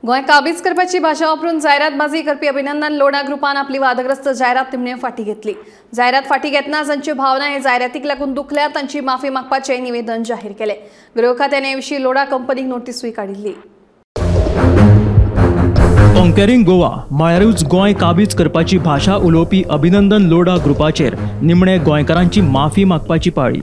गोंय काबीज करपाची भाशा वापरून जायरातबाजी करपी अभिनंदन लोढा ग्रुपान आपली वादग्रस्त जायरात निमणे फाटी घेतली। जायरात फाटी घेतना जांच्यो भावना हे जायरातीक लागून दुखल्या तांची माफी मागपाचें निवेदन जाहीर केलें। गृह खात्यान हे विशीं लोढा कंपनीक नोटीसूय काडिल्ली। कॉन्करिंग गोवा म्हळ्यारूच गोंय काबीज करपाची भाशा उलोवपी अभिनंदन लोढा ग्रुपाचेर निमणे गोंयकारांची माफी मागपाची पाळी।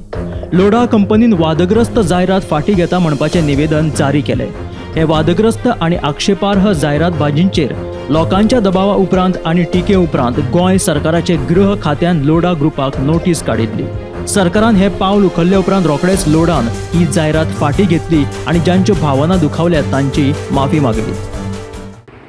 लोढा कंपनीन वादग्रस्त जायरात फाटी घेता म्हणपाचें निवेदन जारी केलें। हे वादग्रस्त आनी आक्षेपार्ह जायरातबाजींचेर लोकांच्या दबावा उपरांत आनी टिके उपरांत गोंय सरकाराचे गृह खात्यान लोढा ग्रुपाक नोटीस काडिल्ली। सरकारान हे पावल उखल्ले उपरांत रोखडेच लोढान ही जायरात फाटी घेतली आनी जांच्यो भावना दुखावल्यात तांची माफी मागली।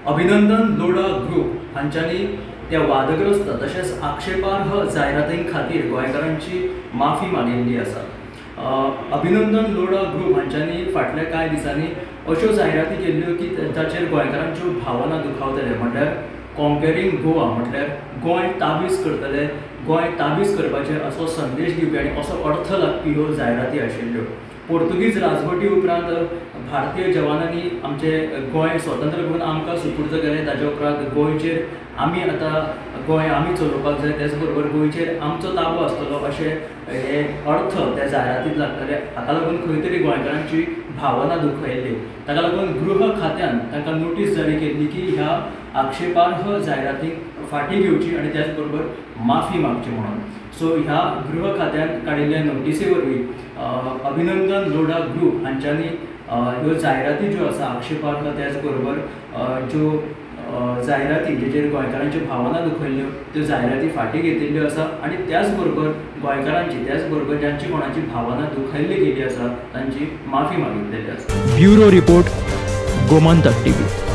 अभिनंदन लोढा ग्रुप हांच्यांनी त्या वादग्रस्त तशेंच आक्षेपार्ह जायरातीं खातीर गोंयकारांची माफी मागिल्ली आसा। अभिनंदन लोढा ग्रुप हांच्यांनी फाटल्या कांय दिसांनी अश्यो जायराती केल्ल्यो की ताचेर गोंयकारांच्यो भावना दुखावतले, म्हणल्यार कॉन्करिंग गोवा म्हटल्यार गोंय ताबीज करतले, गोंय ताबीज करपाचें असो संदेश दिवपी आनी असो अर्थ लागपी ह्यो जायराती आशिल्ल्यो। पोर्तुगीज राजवटी उपरांत भारतीय जवानांनी आमचे गोंय स्वतंत्र करून आमकां सुपूर्द केलें। ताच्या उपरांत गोंयचेर आमी आतां गोंय आमी चलोवपाक जाय, त्याच बरोबर गोंयचेर आमचो ताबो आसतलो अशें हे अर्थ त्या जायरातींत लागताले। हाका लागून खंय तरी गोंयकारांची भावना दुखयल्ली। ताका लागून गृह खात्यान तांकां नोटीस जारी केल्ली की ह्या आक्षेपार्ह जायरातींक फाटी घेवची आनी त्याच बरोबर माफी मागची म्हणून। सो ह्या गृह खात्यान काडिल्ल्या नोटीसी वरवीं अभिनंदन लोढा ग्रुप हांच्यांनी ह्यो जायराती ज्यो आसा आक्षेपार्ह, त्याच बरोबर ज्यो जायराती जेचेर गोंयकारांच्यो भावना दुखयल्ल्यो त्यो जायराती फाटी घेतिल्ल्यो आसा आनी त्याच बरोबर गोंयकारांची, त्याच बरोबर जांची कोणाची भावना दुखयल्ली गेली आसा तांची माफी मागिल्लेली आसा। Bureau report, Gomantak TV.